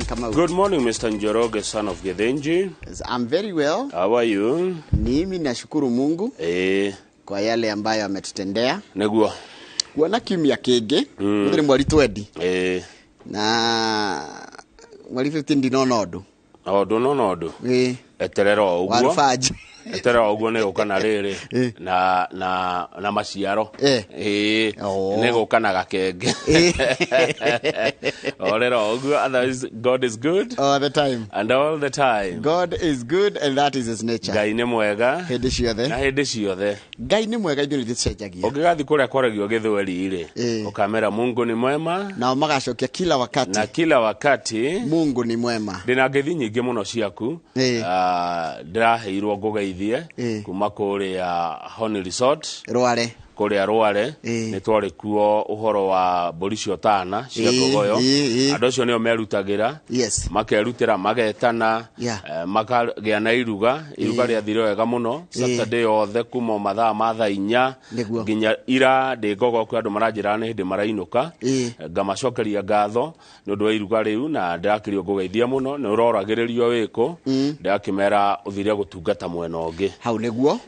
Kamau. Good morning, Mr. Njoroge, son of Gethenji. I'm very well. How are you? Mimi nashukuru Mungu kwa yale ambayo ametutendea. Nĩguo. Kuona kiumia kĩngĩ, mm. Mweri 20 na mweri 15 ndinona ũndũ. O ndũnona ũndũ. Eterera o ũguo. Warubanji. Eterera o ũguo nĩ gũka na rĩrĩ na maciaro. Nĩ gũka na gakenge. Orera o ũguo, otherwise God is good. All the time. And all the time. God is good and that is his nature. Ngai nĩ mwega. Hĩndĩ ciothe. Na hĩndĩ ciothe. Ngai nĩ mwega, ithuĩ nĩ tũcenjagia. Ũngĩgathiĩ kũrĩa kwaragio gĩthweri rĩ, ũkamera Mungu ni mwema. Nao magacokia kila wakati. Na kila wakati. Mungu ni mwema. Ndĩna ngeithi nyingĩ mũno ciaku. Ndĩraheirwo ngũgeithie kuma kũrĩa Honi Resort. Rware. Kũrĩa Rware. Nĩ twarĩ kuo ũhoro wa mbũri cio tana cia ngogoyo. Andũ acio nĩo merutagĩra. Makerutĩra, magetana, makagĩa na iruga. Iruga rĩathire wega mũno. Saturday yothe kuma mathaa ma thaa inya nginya ira ndĩ ngogo kwĩ andũ maranjĩra nĩ hĩndĩ marainũka. Ngamacokeria ngatho nĩ ũndũ wa iruga rĩu, na ndĩrakĩrio ngũgeithia mũno. Nĩ ũroragĩrĩrio wĩkũ. Ndĩrakĩmera ũthire gũtungata mwena ũngĩ. Hau nĩguo.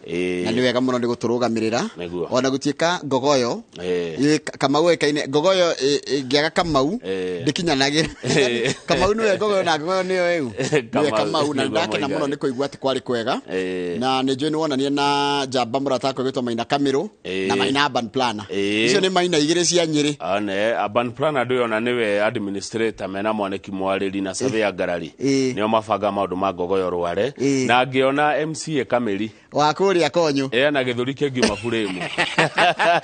Na nĩ wega mũno nĩ gũtũrũgamĩrĩra. Nĩguo. Ona gũtuĩka ngogoyo, Kamau oĩkaine, ngogoyo ĩngĩaga Kamau, ndĩkinyanagĩra. Kamau nĩwe ngogoyo na ngogoyo nĩyo ĩu. Nĩwe Kamau, na Nĩguo ndakena mũno Mũigai. nĩ kũigua atĩ kwarĩ kwega. Na nĩ njũĩ nĩ wonania na njamba mũrata wakwa ĩgwĩtwo Maina Kamĩrũ, na Maina Urban Planner. Icio nĩ Maina igĩrĩ cia Nyĩrĩ. Ane, Urban Planner ndũyũ ona nĩwe administrator mena mwanĩki mwarĩri na surveyor ngarari. Nĩo mabanga maũndũ ma ngogoyo Rware. Na ngĩona MCA Kamĩri. Wa kũrĩa Konyo. Na gĩthũri kĩngiuma buremu.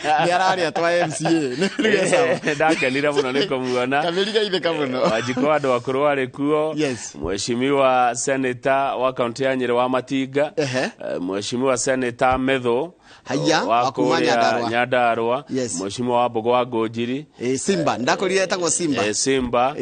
Nĩ ararĩa twa MCA. Nĩ nĩ sawa. Ndakenire mũno nĩ kũmuona. Kamĩri gaithĩka mũno. Wanjikũ wa andũ akũrũ arĩ kuo. Mheshimiwa Senator wa kaunti ya Nyĩrĩ wa Matinga. Mheshimiwa Senator Methu. Haya, wa wa kuma kũrĩa Nyandarua. Nyandarua. Mheshimiwa wa Mbogo wa Ngũnjiri. Simba, ndakorire etagwo Simba. Simba.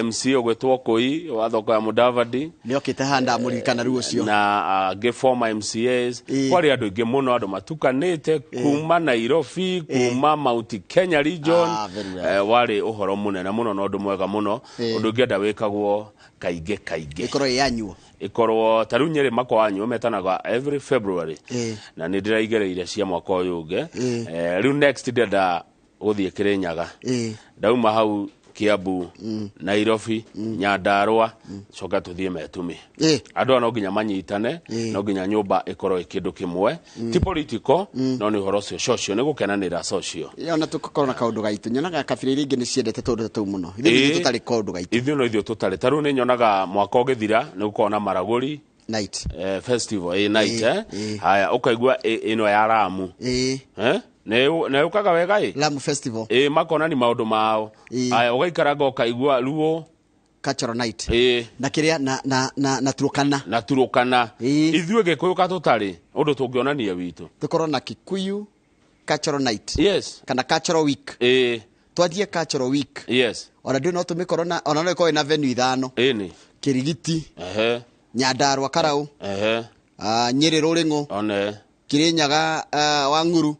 MC ũgwĩtwo Kũi wa thoko ya Mudavadi. Nĩ okĩte haha ndamũririkana rĩu ũcio. Na angĩ former M C As. Kwarĩ andũ aingĩ mũno, andũ matukanĩte kuma Nairobi, kuma Mount Kenya region. Very well. Warĩ ũhoro mũnene mũno na ũndũ mwega mũno. Ũndũ ũngĩenda wĩkagwo kaingĩ kaingĩ. Ĩkorwo ĩ annual. Ĩkorwo ta rĩu Nyĩrĩ makwa wanyu metanaga every February. Na nĩ ndĩraigereire cia mwaka ũyũ ũngĩ. Rĩu next ndĩrenda gũthiĩ Kĩrĩnyaga. Ndauma hau Kiambu, Nairobi, Nyandarua, coka tũthiĩ Metumi. Andũ aya no nginya manyitane, no nginya nyũmba ĩkorwo ĩ kĩndũ kĩmwe. Ti political, no nĩ ũhoro ũcio social, nĩ gũkenanĩra social. Ona tũkorwo na kaũndũ gaitũ. Nyonaga kabira iria ingĩ nĩ ciendete tũndũ ta tũu mũno. Ithuĩ nĩ tũtarĩ kaũndũ gaitũ. Ithuĩ no ithuĩ tũtarĩ. Ta rĩu nĩ nyonaga mwaka ũgĩthira, nĩ gũkorwo na Maragoli Night. Festival, night, Haya, ũkaigua ĩno ya Lamu. Nĩ ũkaga wega ĩ? Lamu Festival. Makona ni maũndũ mao. Haya, ũgaikaranga ũkaigua Luo. Cultural night. Na kĩrĩa, na Turkana. Na Turkana. Ithuĩ Gĩkũyũ ka tũtarĩ, ũndũ tũngĩonania witũ. Tũkorwo na Kikuyu Cultural Night. Kana Cultural Week. Twanjie Cultural Week. Ona ndũ no tũmĩkorwo na, ona no ĩkorwo ĩna venue ithano. Ĩni. Kĩrigiti. Nyandarua Karau. Nyĩrĩ Rũrĩng'ũ. Kĩrĩnyaga, wa Ng'uru.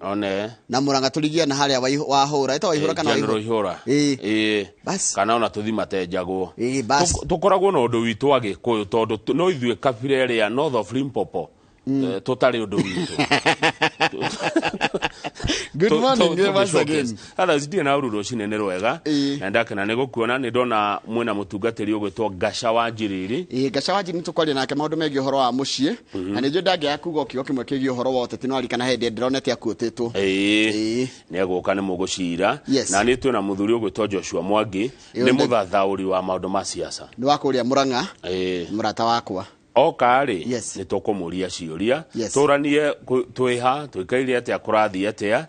Na Mũrang'a tũrigia na harĩa wa Hũra. Ĩtagwo Waihũra kana General Waihũra? Ihũra. Bas. Kana ona tũthi matenjagwo. Bas. Tũkoragwo na ũndũ witũ wa Gĩkũyũ tondũ no ithuĩ kabira ĩrĩa North of Limpopo. Tũtarĩ ũndũ witũ. Good morning, once again. Otherwise, ndirĩ na ũru rũcinĩ nĩ rwega. Na ndakena nĩ gũkuona, nĩ ndona mwĩna mũtungatĩri ũgwĩtwo Ngaca wa Njiriri. Ngaca wa Njiriri nĩ tũkwaria nake maũndũ megiĩ ũhoro wa mũciĩ. Na nĩ njũĩ ndangĩaga kuga o kiugo kĩmwe kĩgiĩ ũhoro wa ũteti, no arikana hĩndĩ ndĩronete akuĩtĩtwo. Nĩ egũka nĩ mũgũcira. Na nĩ twĩna mũthuri ũgwĩtwo Joshua Mwangi, nĩ mũthathaũri wa maũndũ ma siasa. Nĩ wa kũrĩa Mũrang'a. Mũrata wakwa. Oka rĩ, nĩ tũkũmũria ciũria. Tũranie twĩha, twĩkaire atĩa, kũrathiĩ atĩa.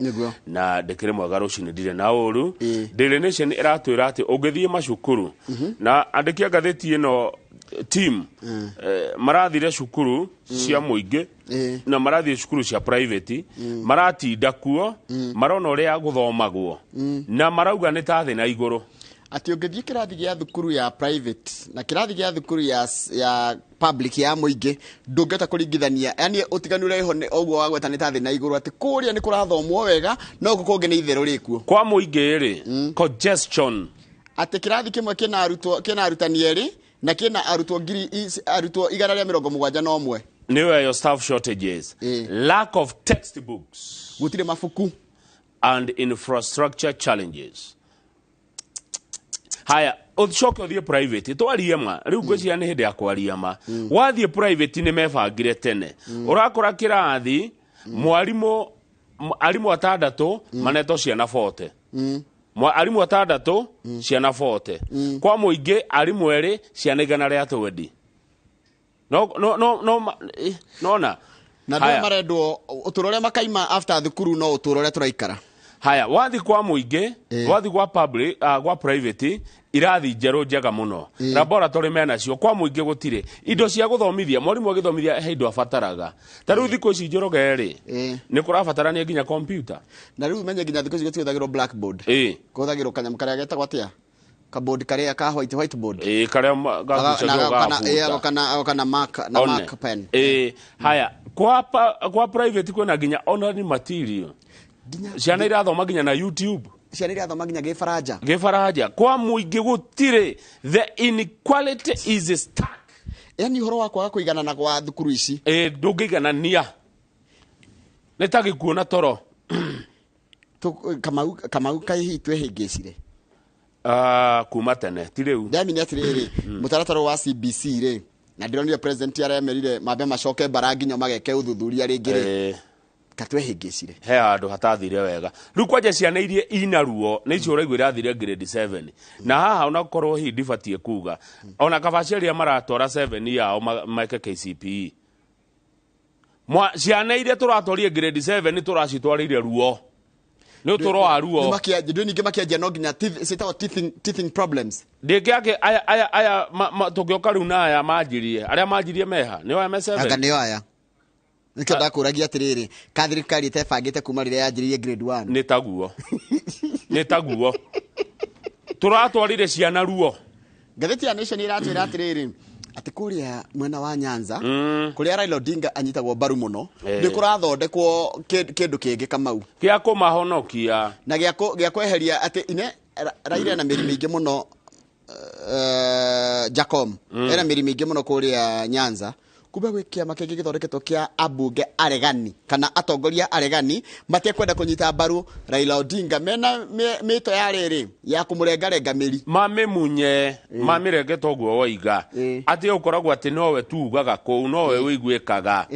Na ndĩkĩrĩ mwega rũcinĩ, ndirĩ na ũru. Daily Nation ĩratwĩra atĩ ũngĩthiĩ macukuru, na andĩki a ngathĩti ĩno team, marathire cukuru cia mũingĩ, na marathiĩ cukuru cia private, maratinda kuo, marona ũrĩa gũthomagwo, na marauga nĩ ta thĩ na igũrũ. Atĩ ũngĩthiĩ kĩrathi gĩa thukuru ya private na kĩrathi gĩa thukuru ya public ya mũingĩ, ndũngĩhota kũringithania. Yaani ũtiganu ũrĩa wĩho nĩ ũguo wa gweta nĩ ta thĩ na igũrũ, atĩ kũrĩa nĩ kũrathomwo wega, no gũkũ kũngĩ nĩ itherũ rĩkuo. Kwa mũingĩ rĩ, congestion. Atĩ kĩrathi kĩmwe kĩna arutwo, kĩna arutani erĩ na kĩna arutwo ngiri arutwo 171. Nĩyo yo staff shortages, lack of textbooks, gũtirĩ mabuku, and infrastructure challenges. Haya, ũcoke ũthiĩ private, twarie ma rĩu ngwĩciria nĩ hĩndĩ ya kwaria ma. Wathiĩ private nĩ mebangire tene, ũrakora kĩrathi mwarimũ, arimũ atandatũ manetwo ciana 40, arimũ atandatũ ciana 40. Kwa mũingĩ arimũ erĩ ciana 120. No no no no nona na ndå marendwo ũtũũro ũrĩa makaima after thukuru no ũtũũro ũrĩa tũraikara. Haya, wathi kwa mũingĩ, wathi kwa public, kwa private irathi njerũ njega mũno, laboratory menacio. Kwa mũingĩ gũtirĩ indo cia gũthomithia. Mwarimũ agĩthomithia he indo abataraga. Ta rĩu thikũ ici Njoroge rĩ, nĩ kũrabatarania nginya computer. Na rĩu menye nginya thikũ ici gũtihũthagĩrwo blackboard, kũhũthagĩrwo kanyamũ karĩa getagwo atĩa, kaboard karĩa ka white, whiteboard. Karĩa gagucagio kana na mark, na mark pen. Haya, kwa private kwĩna nginya online material, ciana irathoma nginya na YouTube, ciana irathoma nginya gĩbaranja, gĩbaranja. Kwa mũingĩ gũtirĩ. The inequality is stark. Yani ũhoro wa kwaga kũiganana kwa thukuru ici, ndũngĩiganania, nĩ ta gĩkuũ na toro. Kamau, Kamau kaĩ hihi twĩhĩngĩcire kuma tene, ti rĩu. Ndamini atĩrĩrĩ, mũtaratara wa CBC rĩ, na ndĩronire president aremerire mambe macoke bara nginya mageke ũthuthuria rĩngĩ rĩ, katwehĩngĩcire he handũ hatathire wega. Rĩu kwanja ciana iria ina ruo nĩ icio ũraigua irathire grade 7, na haha onakorwo hihi ndibatiĩ kuga, ona kabaci arĩa maratwara 7 yao meke KCPE. Ciana iria tũratwarie grade 7 tũracitwarĩire ruo, nĩ ũtũro wa ruo. Ndũ ningĩ makĩanjia no nginya ciĩtagwo teething problems. Ndĩngĩake aya aya aya tũngĩoka rĩu na aya manjirie, arĩa manjirie meha nĩo aya me 7. Anga nĩo aya. Nĩkĩo ndakũragia atĩrĩrĩ, ka thirikari ĩtebangĩte kuma rĩrĩa yanjĩrĩirie grade 1. Nĩ taguo, nĩ taguo tũratwarire ciana ruo. Ngathĩti ya Nation ĩratwĩra atĩrĩrĩ, atĩ kũrĩa mwena wa Nyanza, kũrĩa Raila Odinga anyitagwo mbaru mũno, nĩ kũrathondekwo kĩndũ kĩngĩ Kamau gĩa kũmahonokia na gĩa kweheria atĩ ine Raila ena mĩri mĩingĩ mũno, Jacom ena mĩri mĩingĩ mũno kũrĩa Nyanza. Kumbe gwĩ kĩama kĩngĩ gĩthondeketwo kĩa ambunge aregani kana atongoria aregani matekwenda kũnyita mbaru Raila Odinga, mena mĩto ya rĩrĩ ya kũmũrengarenga mĩri, mamĩmunye, mamĩrenge toguo woiga atĩ ũkoragwo atĩ nowe tu ugaga kũu, nowe ũiguĩkaga,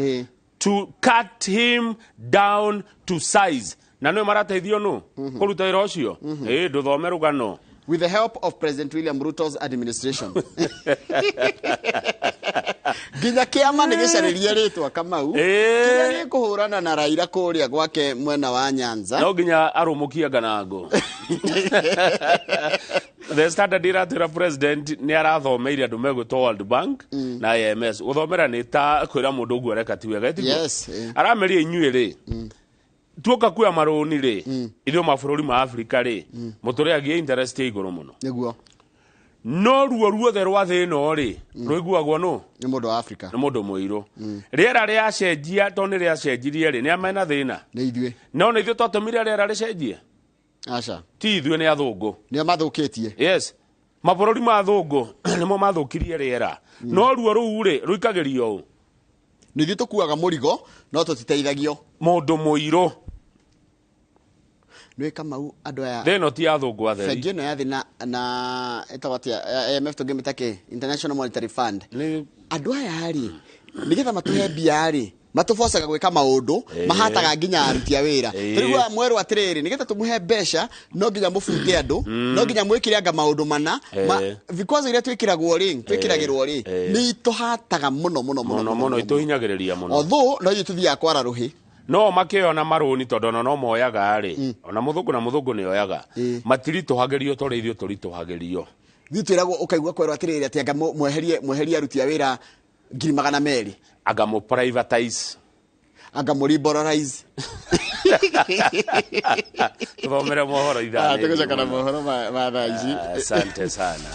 to cut him down to size. Na nĩwe marateithio nũ kũruta wĩra ũcio. Ndũthome rũgano. With the help of President William Ruto's administration. Nginya kĩama nĩ gĩcaririe rĩtwa Kamau kĩrĩa gĩkũhũrana na Raila kũrĩa gwake mwena wa Nyanza. No nginya arũmũkie nganango. The Standard iratwĩra president nĩ arathomeire andũ megwĩtwo World Bank na IMS. Gũthomera nĩ ta kwĩra mũndũ ũguo areka ti wega, tiguo? Yes. Arameria inyuĩ rĩ, tuoka kuoya marũni rĩ, ithuĩ mabũrũri ma Afrika rĩ, mũtũrĩagia interest ya igũrũ mũno. Nĩguo. No ruo ruothe rwa thĩ ĩno rĩ, rũiguagwo nũ? Nĩ mũndũ wa Afrika. Nĩ mũndũ mũirũ. Rĩera rĩacenjia, tondũ nĩ rĩacenjirie rĩ, nĩ amena thĩna. Nĩ ithuĩ. No nĩ ithuĩ twatũmire rĩera rĩcenjie? Aca. Ti ithuĩ, nĩ athũngũ. Nĩo mathũkĩtie. Yes. Mabũrũri ma athũngũ nĩmo mathũkirie rĩera. No ruo rũu rĩ, rũikagĩrio ũ? Nĩ ithuĩ tũkuaga mũrigo, no tũtiteithagio. Mũndũ mũirũ. Nĩ Kamau andũ aya. Thĩ ĩno ti athũngũ atheri. Bengi ĩno ya thĩ na ĩtagwo atĩa, IMF tũngĩmĩta kĩ? International Monetary Fund. Andũ aya rĩ, nĩgetha matũhe mbia rĩ, matũbocaga gwĩka maũndũ, mahataga nginya aruti a wĩra. Tũriguaga mwerwo atĩrĩrĩ, nĩgetha tũmũhe mbeca, no nginya mũbunge andũ, no nginya mwĩkĩre anga maũndũ mana. Vikwazo iria twĩkĩragwo rĩ, twĩkĩragĩrwo rĩ, nĩ itũhataga mũno, mũno, mũno, Mũno, mũno, itũhinyagĩrĩria mũno. Although, no ithuĩ tũthiaga kwara rũhĩ. No makĩona marũni tondũ ona no moyaga rĩ, ona mũthũngũ na mũthũngũ nĩ oyaga. Matiritũhagĩrio ta ũrĩa ithuĩ tũritũhagĩrio. Ithuĩ twĩragwo ũkaigua kwerwo atĩrĩrĩ, atĩ anga mweherie aruti a wĩra ngiri magana merĩ. Anga mũ privatize. Anga mũ liberalize. Tũthomere mohoro ithaa rĩrĩ. Tũgũcoka na mohoro ma thaa ici. Asante sana.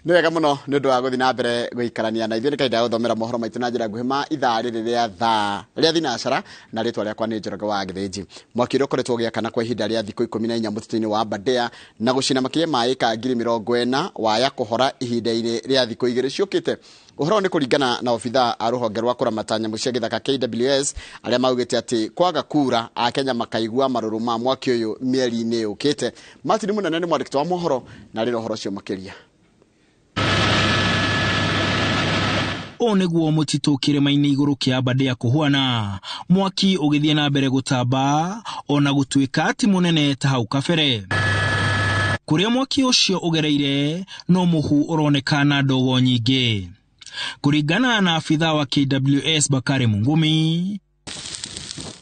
Nĩ wega mũno nĩ ũndũ wa gũthiĩ na mbere gũikarania na ithuĩ. Nĩ kahinda ga gũthomera mohoro maitũ na njĩra nguhĩ ma ithaa rĩrĩ rĩa thaa rĩa thinacara, na rĩtwa rĩakwa nĩ Njoroge wa Gĩthĩnji. Mwaki ũrĩa ũkoretwo ũgĩakana kwa ihinda rĩa thikũ 14 mũtitũ-inĩ wa Aberdare na gũcina makĩria ma ĩka 40,000 waya kũhora ihinda-inĩ rĩa thikũ 2 ciũkĩte. Ũhoro nĩ kũringana na obithaa a rũhonge rwa kũramata nyamũ cia gĩthaka KWS arĩa maugĩte atĩ kwaga kura Akenya makaigua marũrũ ma mwaki ũyũ mĩeri-inĩ yũkĩte. Martin Mũnene nĩ mwandĩki wa mohoro na rĩrĩ ũhoro ũcio makĩria. Ũũ nĩguo mũtitũ kĩrĩma-inĩ igũrũ kĩa Aberdare kũhuana, mwaki ũgĩthiĩ na mbere gũtamba ona gũtuĩka ti mũnene ta hau kabere. Kũrĩa mwaki ũcio ũgereire no mũhu ũroneka na ndogo nyingĩ. Kũringana na abithaa wa KWS Bakari Mungumi,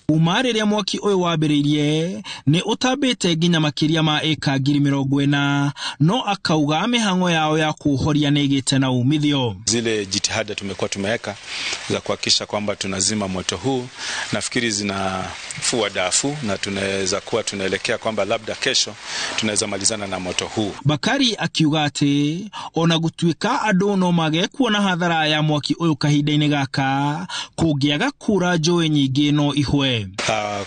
kuma rĩrĩa mwaki ũyũ wambĩrĩirie nĩ ũtambĩte nginya makĩria ma ĩka 40,000, no akauga mĩhang'o yao ya kũhoria nĩ ĩgĩte na umithio. Zile jitihada tumekuwa tumeweka za kuhakikisha kwamba tunazima moto huu, nafikiri zinafua dafu na tunaweza kuwa tunaelekea kwamba labda kesho tunaweza malizana na moto huu. Bakari akiuga atĩ ona gũtuĩka andũ no mage kuona hathara ya mwaki ũyũ kahinda-inĩ gaka, kũngĩaga kura njũĩ nyingĩ no ihwe.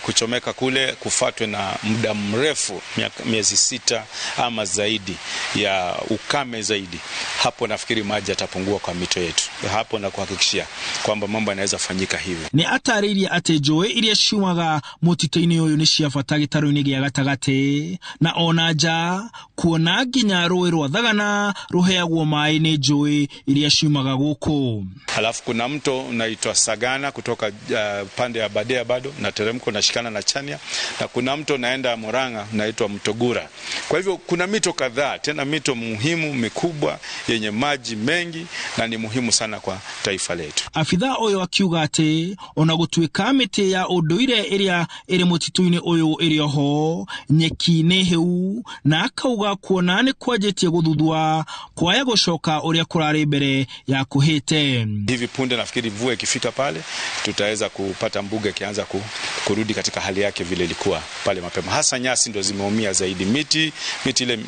Kuchomeka kule kufatwe na muda mrefu, miezi 6 ama zaidi ya ukame zaidi, hapo nafikiri maji yatapungua kwa mito yetu. Hapo na kuhakikishia kwamba mambo yanaweza fanyika hivi. Nĩ atarĩirie atĩ njũĩ iria ciumaga mũtitũ-inĩ ũyũ nĩ cia bata gĩtarũ-inĩ gĩa gatagatĩ na ona nja, kuona nginya rũĩ rwa Thagana rũheagwo maĩ nĩ njũĩ iria ciumaga gũkũ. Alafu kuna mto unaitwa Sagana kutoka pande ya Aberdare bado na teremko unashikana na Chania, na kuna mto unaenda Murang'a unaitwa Mto Gura. Kwa hivyo kuna mito kadhaa, tena mito muhimu mikubwa yenye maji mengi na ni muhimu sana kwa taifa letu. Afithaa ũyũ akiuga atĩ ona gũtuĩka mĩtĩ ya ũndũire ĩrĩa ĩrĩ mũtitũ-inĩ ũyũ ĩrĩ oho, nyeki nĩ hĩu, na akauga kuona nĩ kwanjĩtie gũthuthua kwaya gũcoka ũrĩa kũrarĩ mbere ya kũhĩte. Hivi punde nafikiri mvua ikifika pale tutaweza kupata mbuga ikianza kurudi katika hali yake vile ilikuwa pale mapema. Hasa nyasi ndo zimeumia zaidi, miti ile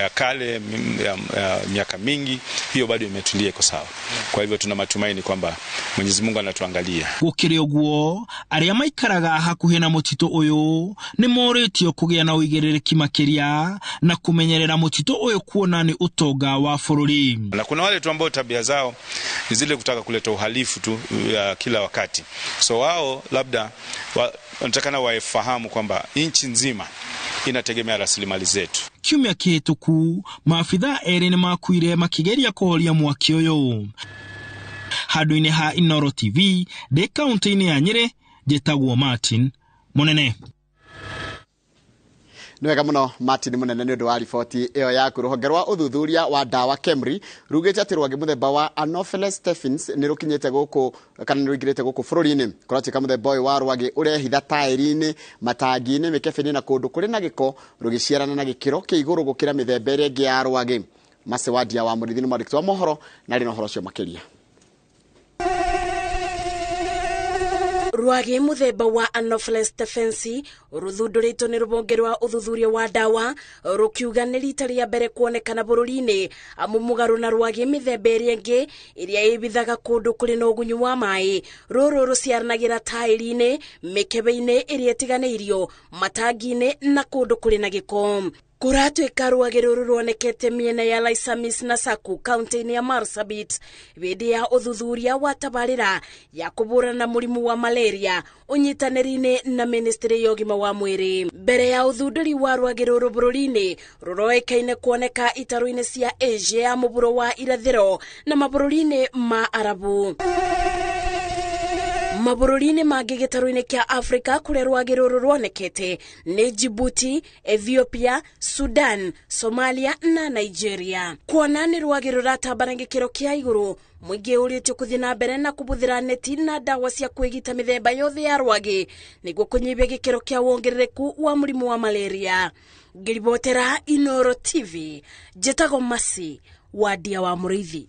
ya kale miaka mingi hiyo bado imetulia, iko sawa. Kwa hivyo tuna matumaini kwamba Mwenyezi Mungu anatuangalia. Gũkĩrĩ ũguo, arĩa maikaraga hakuhĩ na mũtitũ ũyũ nĩ morĩtio kũgĩa na ũigĩrĩrĩki makĩria na kũmenyerera mũtitũ ũyũ kuona nĩ ũtonga wa bũrũri. Na kuna wale tu ambao tabia zao ni zile kutaka kuleta uhalifu tu kila wakati. So wao labda wanatakana wafahamu kwamba nchi nzima inategemea rasilimali zetu. Kiumia kĩhĩtũku maabithaa erĩ nĩ makuire makĩgeria kũhoria mwaki ũyũ. Handũ-inĩ ha Inooro TV ndĩ kaũntĩ-inĩ ya Nyĩrĩ, njĩtagwo Martin Mũnene. Nĩ wega mũno Martin Mũnene nĩ ũndũ wa riboti ĩyo yaku. Rũhonge rwa ũthuthuria wa ndawa KEMRI rugĩte atĩ rwagĩ mũthemba wa Anopheles stephensi nĩ rũkinyĩte gũkũ kana nĩ rũingĩrĩte gũkũ bũrũri-inĩ. Kũratuĩka mũthemba ũyũ wa rwagĩ ũrehitha taĩri-inĩ, matangi-inĩ, mĩkebe-inĩ na kũndũ kũrĩ na gĩko, rũgĩciarana na gĩkĩro kĩa igũrũ gũkĩra mĩthemba ĩrĩa ĩngĩ ya rwagĩ. Macewadia wa Mũrĩithi nĩ mwandĩki wa mohoro na arĩ na ũhoro ũcio makĩria. Rwagĩ mũthemba wa Anopheles stephensi rũthundũrĩtwo nĩ rũhonge rwa ũthuthuria wa ndawa rũkiuga nĩ rita rĩa mbere kuonekana bũrũri-inĩ, amu mũgarũ na rwagĩ mĩthemba ĩrĩa ĩngĩ ĩrĩa ĩbithaga kũndũ kũrĩ na ũgunyu wa maĩ. Rũrũ rũciaranagĩra taĩri-inĩ, mĩkebe-inĩ ĩrĩa ĩtiganĩirio, matangi-inĩ na kũndũ kũrĩ na gĩko. Kũratuĩka rwagĩ rũrũ ruonekete mĩena ya Laisamis na Saku kaunti-inĩ ya Marsabit hĩndĩ ya ũthuthuria wa tabarĩra ya kũhũrana na mũrimũ wa malaria ũnyitanĩri-inĩ na ministry ya ũgima wa mwĩrĩ. Mbere ya ũthundũri wa rwagĩ rũrũ bũrũri-inĩ, rũroĩkaine kuoneka itarũ-inĩ cia Asia ya mũhuro wa irathĩro na mabũrũri-inĩ ma Arabu. Mabũrũri-inĩ mangĩ gĩtarũ-inĩ kĩa Afrika kũrĩa rwagĩ rũrũ ruonekete nĩ Djibouti, Ethiopia, Sudan, Somalia na Nigeria. Kuona nĩ rwagĩ rũratamba na gĩkĩro kĩa igũrũ, mũingĩ ũrĩtio kũthiĩ na mbere na kũhũthĩra neti na ndawa cia kwĩgita mĩthemba yothe ya rwagĩ nĩguo kũnyihia gĩkĩro kĩa wongerereku wa mũrimũ wa malaria. Ngĩribotera Inooro TV, njĩtagwo Mercy Wadia wa Mũrĩithi.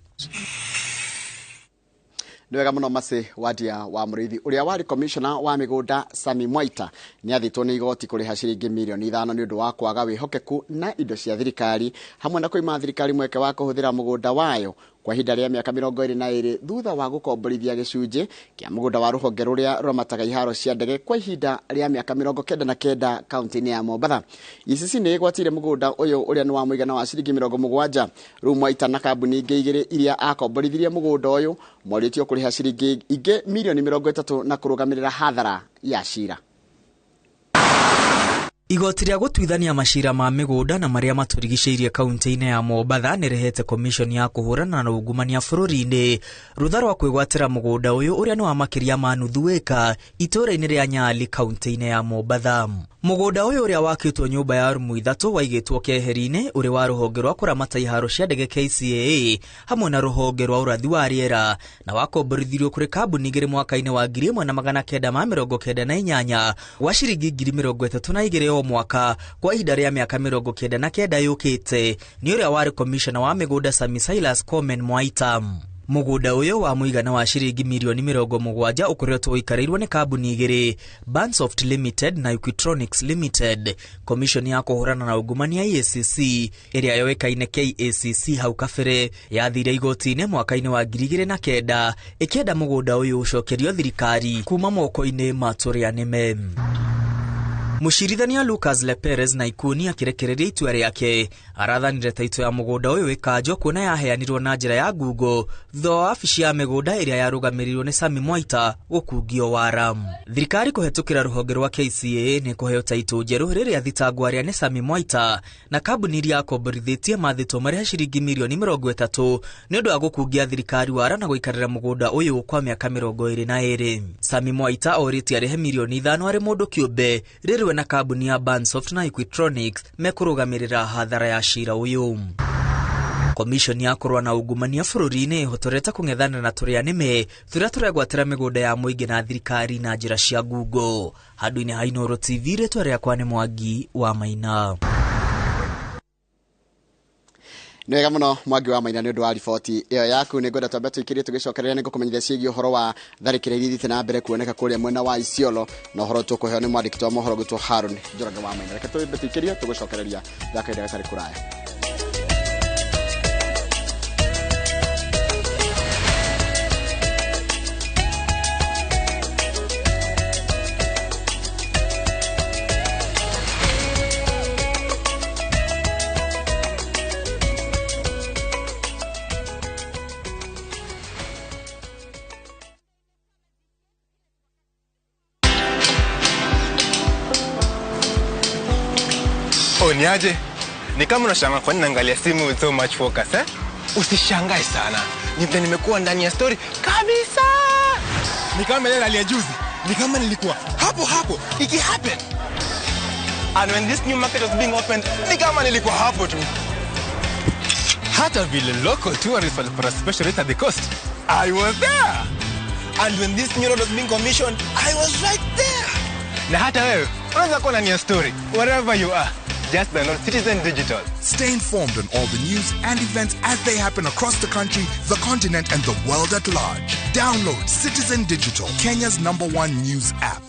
Nĩ wega mũno Mercy Wadia wa Mũrĩithi. Ũrĩa warĩ commissioner wa mĩgũnda Sami Mwaita nĩ athĩtwo nĩ igoti kũrĩha ciringi mirioni 5 nĩ ũndũ wa kwaga wĩhokeku na indo cia thirikari hamwe na kũima thirikari mweke wa kũhũthĩra mũgũnda wayo kwa ihinda rĩa mĩaka 22 thutha wa gũkomborithia gĩcunjĩ kĩa mũgũnda wa rũhonge rũrĩa rũramataga iharo cia ndege kwa ihinda rĩa mĩaka 99 kaunti-inĩ ya Mombatha. EACC nĩ ĩgwatire mũgũnda ũyũ ũrĩa nĩ wa mũigana wa ciringi 70. Rĩu Mwaita na kambuni ingĩ igĩrĩ iria akomborithirie mũgũnda ũyũ morĩtio kũrĩha ciringi ingĩ mirioni 30 na kũrũgamĩrĩra hathara ya cira. Igoti rĩa gũtuithania macira ma mĩgũnda na marĩa matũrigicĩirie kaunti-inĩ ya Mombatha nĩrĩhete commission ya kũhũrana na ungumania bũrũri-inĩ rũtha rwa kwĩgwatĩra mũgũnda ũyũ ũrĩa nĩ wa makĩria ma nuthu ĩka itũũra-inĩ rĩa Nyali kaunti-inĩ ya Mombatha. Mũgũnda ũyũ ũrĩa wakĩtwo nyũmba ya rumu 3 waigĩtwo keheri-inĩ ũrĩ wa rũhonge rwa kũramata iharo cia ndege KCAA hamwe na rũhonge rwa ũrathi wa rĩera na wakomborithirio kũrĩ kambuni igĩrĩ mwaka-inĩ wa 1998 gwa ciringi 32,000 o mwaka kwa ihinda rĩa mĩaka 99 yũkĩte nĩ ũrĩa warĩ commissioner wa mĩgũnda Sami Silas Komen Mwaita. Mũgũnda ũyũ wa mũigana wa ciringi mirioni 70 ũkoretwo ũikarĩirwo nĩ kambuni igĩrĩ Bansoft Limited na Equitronics Limited. Commission ya kũhũrana na ungumania EACC ĩrĩa yoĩkaine KACC hau kabere yathire igoti-inĩ mwaka-inĩ wa 2009 ĩkĩenda mũgũnda ũyũ ũcokerio thirikari kuma moko-inĩ ma tũrĩa nĩme. Mũcirithania Lucas Leperez na Ikuni akĩrekereria itua rĩake arathanire taito ya mũgũnda ũyũ ĩkanjwo kuona yaheanirwo na njĩra ya ngungo thutha wa wabici ya mĩgũnda ĩrĩa yarũgamĩrĩirwo nĩ Sami Mwaita gũkungio wara. Thirikari kũhetũkĩra rũhonge rwa KCAA nĩ kũheo taito njerũ rĩrĩa thitangwo arĩa nĩ Sami Mwaita na kambuni iria akomborithĩtie mathĩtwo marĩhe ciringi mirioni 30 nĩ ũndũ wa gũkungia thirikari wara na gũikarĩra mũgũnda ũyũ kwa mĩaka 22. Sami Mwaita orĩtie arĩhe mirioni 5 arĩ mũndũ kĩũmbe rĩrĩ na kambuni ya Bansoft na Equitronics mekũrũgamĩrĩra hathara ya cira ũyũ. Commission ya kũrũa na ungumania bũrũri-inĩ ĩhotorete kũng'ethana na tũrĩa nĩme tũrĩa tũregwatĩra mĩgũnda ya mũingĩ na thirikari na njĩra cia ngungo. Handũ-inĩ ha Inooro TV, rĩtwa rĩakwa nĩ Mwangi wa Maina. Nĩ wega mũno Mwangi wa Maina nĩ ũndũ wa riboti ĩyo yaku. Nĩ ngwenda twambe tũikĩrie tũgĩcokereria nĩ ngũkũmenyithia ciĩgiĩ ũhoro wa tharĩkĩra iria ithiĩte na mbere kuoneka kũrĩa mwena wa Isiolo na ũhoro tũkũheo nĩ mwandĩki wa mohoro gwĩtwo Haron Njoroge wa Maina. Reke twambe tũikĩrie tũgũcokereria thaka kahinda gatarĩ kũraya. Niaje? Ni kama unashangaa kwa nini naangalia simu with so much focus, eh? Usishangae sana. Ni vile nimekuwa ndani ya story kabisa. Ni kama ile hali ya juzi. Ni kama nilikuwa hapo hapo iki happen. And when this new market was being opened, ni kama nilikuwa hapo tu. Hata vile local tourists walipata special rate at the coast, I was there. And when this new road was being commissioned, I was right there. Na hata wewe unaweza kuwa ndani ya story wherever you are. Just download Citizen Digital. Stay informed on all the news and events as they happen across the country, the continent, and the world at large. Download Citizen Digital, Kenya's #1 news app.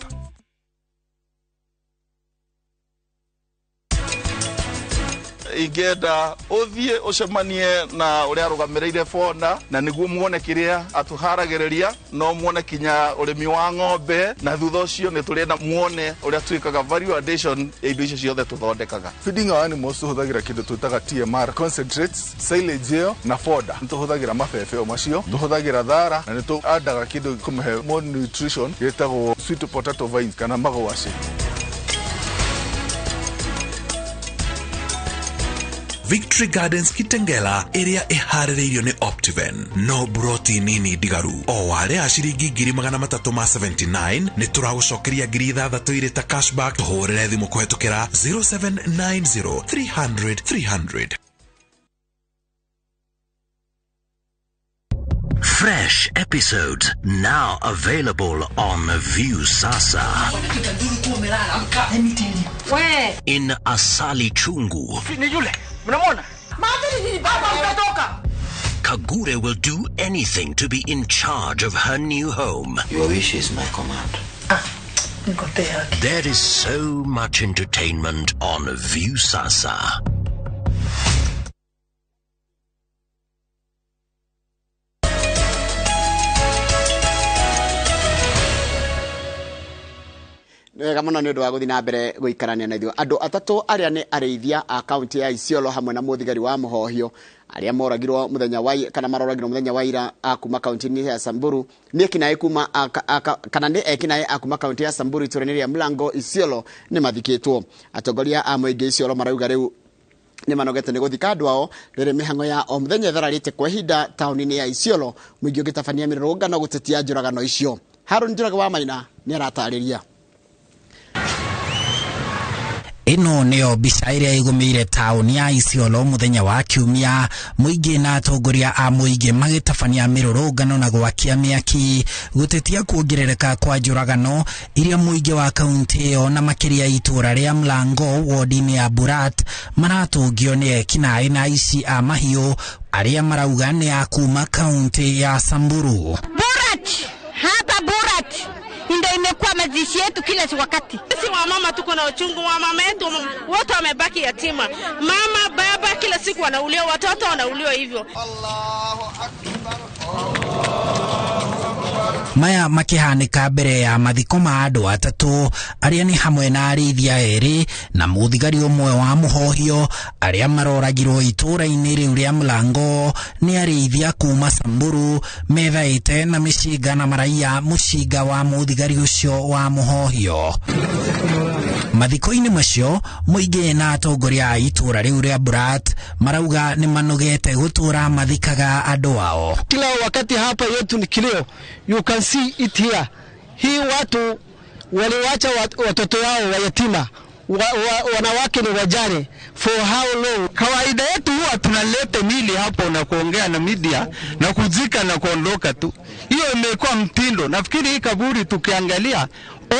Ingĩenda ũthiĩ ũcemanie na ũrĩa arũgamĩrĩire Fonda na nĩguo muone kĩrĩa atũharagĩrĩria, no muone kinya ũrĩmi wa ng'ombe, na thutha ũcio nĩ tũrenda muone ũrĩa twĩkaga value addition ya indo icio ciothe tũthondekaga. Feeding our animals tũhũthagĩra kĩndũ twĩtaga TMR concentrates, silage ĩyo na fodder. Nĩ tũhũthagĩra mabebe o macio, tũhũthagĩra thara na nĩ tũandaga kĩndũ kũmĩhe more nutrition gĩtagwo sweet potato vines kana magwaci. Victory Gardens Kitengela ĩrĩa ĩharĩrĩirio nĩ Optiven no broti nini ndigaru o warĩa ciringi 379 nĩ tũragũcokeria 6,000 irĩ ta cashback. Tũhũrĩre thimũ kũhetũkĩra 0790 300 300. Fresh episodes now available on Viusasa. In Asali Chungu. Kagure will do anything to be in charge of her new home. Your wish is my command. There is so much entertainment on Viusasa. Wega muno ni undu wa guthi na mbere guikarania na ithuĩ. Andũ atatũ arĩa nĩ arĩithia a kaunti ya Isiolo hamwe na mũthigari wa mũhohio arĩa moragirwo mũthenya wa kana maroragirwo mũthenya wa ira a kuma kaunti-inĩ ya Samburu nĩ ekinaĩ kuma kana nĩ ekinaĩ a kuma kaunti ya Samburu itũũra-inĩ rĩa Mlango Isiolo nĩ mathikĩtwo. Atongoria a mũingĩ Isiolo marauga rĩu nĩ manogete nĩ gũthika andũ ao rĩrĩ mĩhang'o ya o mũthenya ĩthararĩte kwa ihinda taũni-inĩ ya Isiolo, mũingĩ ũgĩtabania mĩrũrũngano gũtetia njũragano icio. Harũni Njoroge wa Maina nĩ aratarĩria. Ĩno nĩyo mbica ĩrĩa ĩgũmĩire taũni ya Isiolo mũthenya wa Kiumia, mũingĩ na atongoria a mũingĩ magĩtabania mĩrũrũngano na gwakia mĩaki gũtetia kuongerereka kwa njũragano iria mũingĩ wa kaunti ĩyo na makĩria itũũra rĩa Mlango wodi-inĩ ya Burat maratũngio nĩ ekinaĩ na aici a mahiũ arĩa marauga nĩ a kuma kaunti ya Samburu. Burat, hapa Burat ndio imekuwa mazishi yetu kila wakati. Sisi wamama tuko na uchungu, wamama yetu wote wamebaki yatima. Mama, baba kila siku wanauliwa, watoto wanauliwa hivyo. Allahu Akbar. Maya makihanĩka mbere ya mathiko ma andũ atatũ arĩa nĩ hamwe na arĩithia erĩ na mũthigari ũmwe wa mũhohio arĩa maroragirwo itũũra-inĩ rĩu rĩa Mlango nĩ arĩithia kuma Samburu methaĩte na mĩcinga na maraiya mũcinga wa mũthigari ũcio wa mũhohio. Mathiko-inĩ macio mũingĩ na atongoria a itũũra rĩu rĩa Burat marauga nĩ manogete gũtũũra mathikaga andũ ao. Kila wakati hapa yetu ni kilio. You can see it here. Hii watu waliwacha watoto wao wayatima, wanawake ni wajane for how long? Kawaida yetu huwa tunaleta mili hapo na kuongea na media na kuzika na kuondoka tu. Hiyo imekuwa mtindo. Nafikiri hii kaburi tukiangalia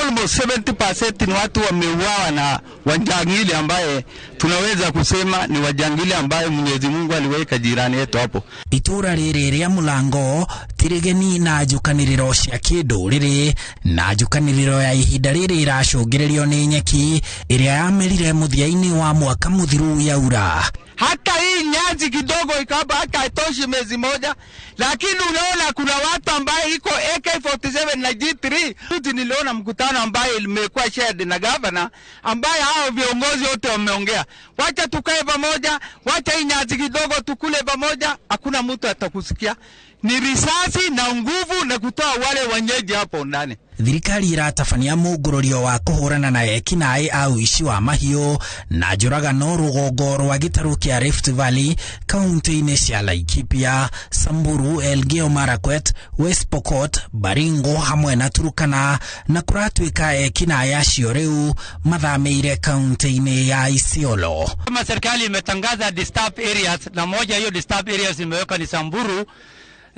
almost 70% ni watu wameuawa na wajangili ambaye tunaweza kusema ni wajangili ambaye Mwenyezi Mungu aliweka jirani yetu hapo. Itũũra rĩrĩ rĩa Mũlango tirigeni na njukanĩrĩro cia kĩndũrĩrĩ na njukanĩrĩro ya ihinda rĩrĩ ĩracũngĩrĩrio nĩ nyeki ĩrĩa yamerire mũthia-inĩ wa mwaka mũthiru yaura. Hata hii nyazi kidogo ikaba hata haitoshi miezi moja, lakini unaona kuna watu ambaye iko AK47 na G3. Niliona mkutano ambaye imekuwa shared na governor, ambaye hao viongozi wote wameongea, wacha tukae pamoja, wacha hii nyazi kidogo tukule pamoja. Hakuna mtu atakusikia. Ni risasi na nguvu na kutoa wale wenyeji hapo ndani. Thirikari iratabania mũngũrũrio wa kũhũrana na ekinaĩ a ũici wa mahiũ na njũragano rũgongo rwa gĩtarũ kĩa Rift Valley kaunti-inĩ cia Laikipia, Samburu, Elgeyo Marakwet, West Pokot, Baringo hamwe na Turkana, na kũratuĩka ekinaĩ acio rĩu mathamĩire kaunti-inĩ ya Isiolo. Kama serikali imetangaza disturb areas na moja hiyo disturb areas imeweka ni Samburu,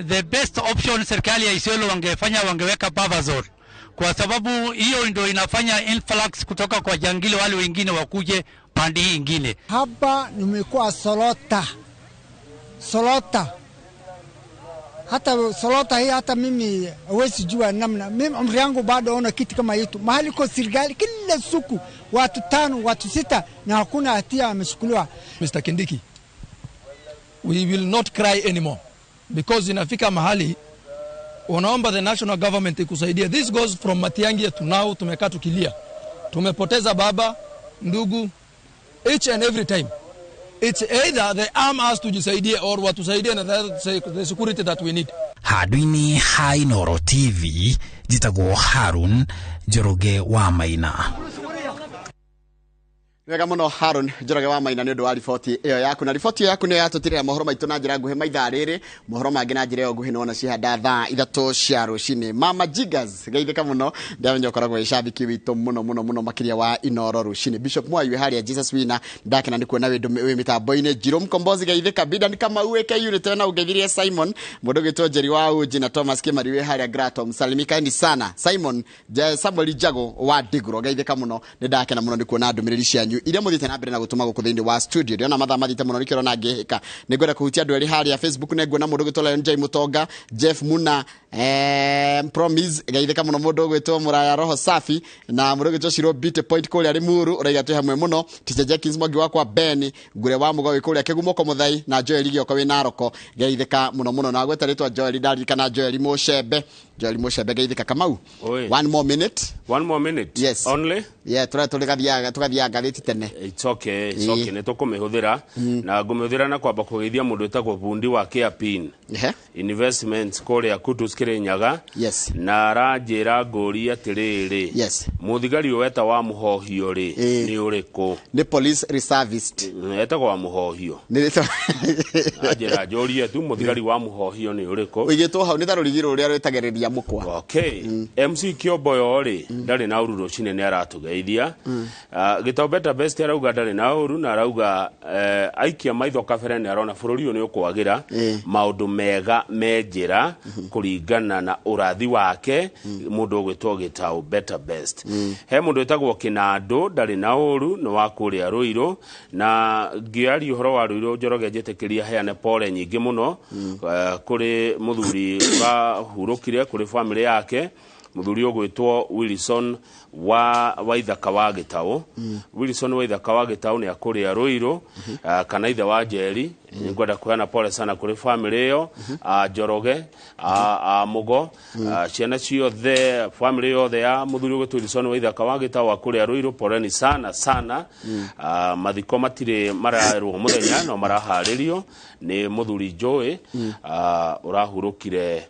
the best option serikali ya Isiolo wangefanya, wangeweka buffer zone, kwa sababu hiyo ndio inafanya influx kutoka kwa jangili wale wengine wakuje pande hii ingine. Hapa nimekuwa solota. Hata solota hii hata mimi hawezi jua namna. Mimi umri yangu bado ona kitu kama hicho. Mahali kwa serikali kila siku watu 5, watu 6 na hakuna hatia ameshukuliwa. Mr. Kindiki, we will not cry anymore because inafika mahali wanaomba the national government ikusaidie. This goes from Matiang'i to now. Tumekaa tukilia, tumepoteza baba, ndugu, each and every time. It's either they arm us tujisaidie or watusaidie na the security that we need. Handũ-inĩ ha Inooro TV, njĩtagwo Harun Njoroge wa Maina. Wega muno Harun Njoroge wa Maina nĩ ũndũ wa riboti ĩyo yaku, na riboti ĩyo yaku nĩyo yatũtirĩra mohoro maitũ na njĩra nguhĩ maithaa rĩrĩ. Mohoro mangĩ na njĩra ĩyo nguhĩ nĩwona cihanda thaa 3 cia rũcinĩ. Mama Jiggers geithĩka mũno, ndamenya ũkoragwo wĩ shabiki witũ mũno mũno mũno makĩria wa Inooro rũcinĩ. Bishop Mwai wĩ harĩa Jesus Wina, ndakena nĩ kuona wĩ mĩtambo-inĩ. Jiro Mkombozi geithĩka, Bidan Kamau wĩ K-Unit na ũgeithirie Simon mũndũ ũgĩtwo Njeri wa Uji na Thomas Kimari wĩ harĩa Gratom. Salimikaeni sana Simon Samuel Jago wa Ndiguro, geithĩka mũno, nĩ ndakena mũno nĩ kuona ndũmĩrĩri cianyu. cianyu iria muthiite na mbere na gutuma guku thiini wa studio. Ndiona mathaa mathiite muno nikio na ngihika. Ningwenda kuhutia andu eri haria Facebook, nenguona mundu gwitwo Lion Jai Mutonga, Jeff Muna, Promise geithika muno mundu gwitwo Muraya Roho Safi na mundu gwitwo Shiro Beauty Point kuria Limuru uraiga twi hamwe muno. Teacher Jenkins Mwangi wakwa Ben Ngure wa Mugo wi kuria Kigumoko Muthai na Joel Gioko wi Naroko geithika muno muno. Na gweta ritwa Joel ndaririkana Joel Mushembe, Joel Mushembe geithika. Kamau, one more minute. One more minute. Yes. Only? Yeah, turathiaga tugathiaga ngathĩti tene. It's okay, it's okay. Nĩ tũkũmĩhũthĩra na ngũmĩhũthĩra na kwamba kũgeithia mũndũ wĩtagwo bundi wa Keapin Investments kũrĩa Kutus Kirinyaga. Yes. Na aranjĩra ngũrie atĩrĩrĩ. Yes. Mũthigari ũyũ weta wa Mũhohio rĩ nĩ ũrĩkũ? Nĩ police reservist. Etagwo wa Mũhohio. Nĩ anjĩra njũrie tu mũthigari wa Mũhohio nĩ ũrĩkũ? Ũigĩtwo hau nĩ ta rũrigi rũrĩa rwĩtagĩrĩria mũkwa. Okay. MC Kĩomboyo rĩ ndarĩ na ũru rũcinĩ nĩ aratũgeithia. Gĩtombeta Best arauga ndarĩ na ũru na arauga aikia maitho kabere nĩ arona bũrũri ũyũ nĩ ũkwagĩra maũndũ mega me njĩra kũringana na ũrathi wake mũndũ ũgwĩtwo Gĩtaũ Better Best. He mũndũ wĩtagwo Kĩnandũ ndarĩ na ũru nĩ wa kũrĩa Rũirũ na ngĩaria ũhoro wa Rũirũ Njoroge njĩtĩkĩria heane pole nyingĩ mũno kũrĩ mũthuri ũrahurũkire kũrĩ famĩlĩ yake mũthuri ũgwĩtwo Wilson wa Waithaka wa Gĩtaũ. Wilson Waithaka wa Gĩtaũ nĩ akũrĩa Rũirũ kana ithe wa Njeri. Nĩngwenda kũheana pole sana kũrĩ famĩlĩ ĩyo a Njoroge a Mugo ciana ciothe famĩlĩ yothe ya mũthuri ũgwĩtwo Wilson Waithaka wa Gĩtaũ akũrĩa Rũirũ, poleni sana sana. Mathiko matirĩ mararwo mũthenya no maraharĩrio nĩ mũthuri Joe ũrahurũkire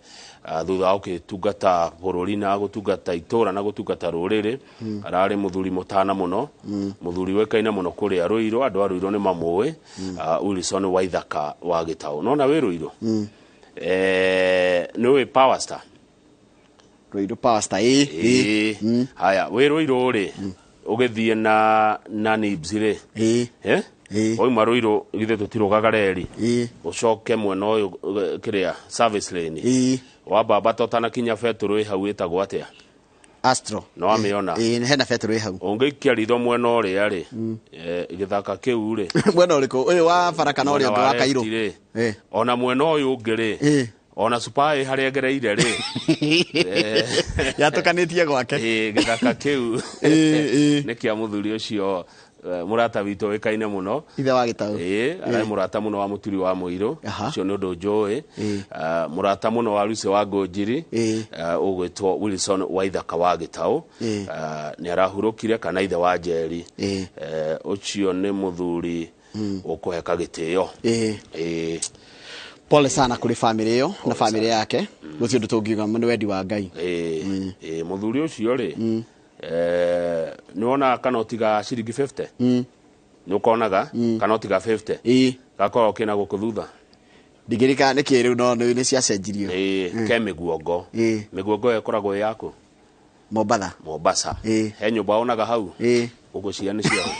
thutha wa gũgĩtungata bũrũri na gũtungata itũra na gũtungata rũrĩrĩ. Ararĩ mũthuri mũtana mũno, mũthuri wĩkaine mũno kũrĩa Rũirũ, andũ a Rũirũ nĩ mamũĩ, Wilson Waithaka wa Gĩtaũ. Nona wĩ Rũirũ nĩ ũĩ Power Star? Rũirũ Power Star ĩ. Haya, wĩ Rũirũ rĩ ũgĩthiĩ na Nibs rĩ wauma Rũirũ githĩ tũtirũgaga reri ũcoke mwena ũyũ kĩrĩa service lane wambamba ũtanakinya betũrũ ĩ hau ĩtagwo atĩa? Astro. No wamĩona? Hena betũrũ ĩ hau. Ũngĩikia ritho mwena ũrĩa rĩ gĩthaka kĩu rĩ mwena ũrĩkũ? Ũyũ wa bara kana ũrĩa ũngĩ wa Kairũ? Ona mwena ũyũ ũngĩ rĩ ona supai harĩa ngereire rĩ yatũkanĩtie gwake. Gĩthaka kĩu nĩ kĩa mũthuri ũcio mũrata witũ wĩkaine mũno ithe wa Gĩtaũ. Ararĩ mũrata mũno wa mũturi wa Mũirũ ũcio nĩ ũndũ njũĩ, mũrata mũno wa Lucy wa Ngũnjiri ũgwĩtwo Wilson Waithaka wa Gĩtaũ nĩ arahurũkire kana ithe wa Njeri. Ũcio nĩ mũthuri ũkũheka gĩtĩo. Pole sana kũrĩ famĩlĩ ĩyo na famĩlĩ yake. Gũtirĩ ũndũ tũngiuga nĩ wendi wa Ngai. Mũthuri ũcio rĩ nĩ wona kanoti ga ciringi 50 nĩ ũkonaga kanoti ga 50 gakoragwo kĩna gũkũ thutha ndingĩririkana nĩ kĩ rĩu no nĩ ciacenjirio. Ke mĩguongo. Mĩguongo ĩyo ĩkoragwo ĩ yaku? Mombatha. Mombasa. He nyũmba wonaga hau ũgũcia nĩ ciao.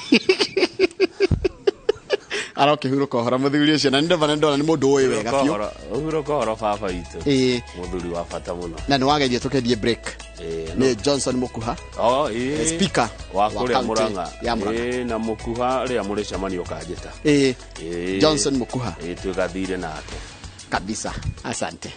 Arokĩhurũka ũhoro mũthuri ũcio na nĩ ndona nĩ mũndũ ũĩ wega biũ. Ũhurũka ũhoro baba witũ. Mũthuri wa bata mũno. Na nĩ wageithio tũkendie break. Nĩ Johnson Mukuha. Speaker wa kũrĩa Murang'a. Na Mukuha rĩrĩa mũrĩcemanio ũkanjĩta. Johnson Mukuha. Twĩgathire nake. Kabisa. Asante.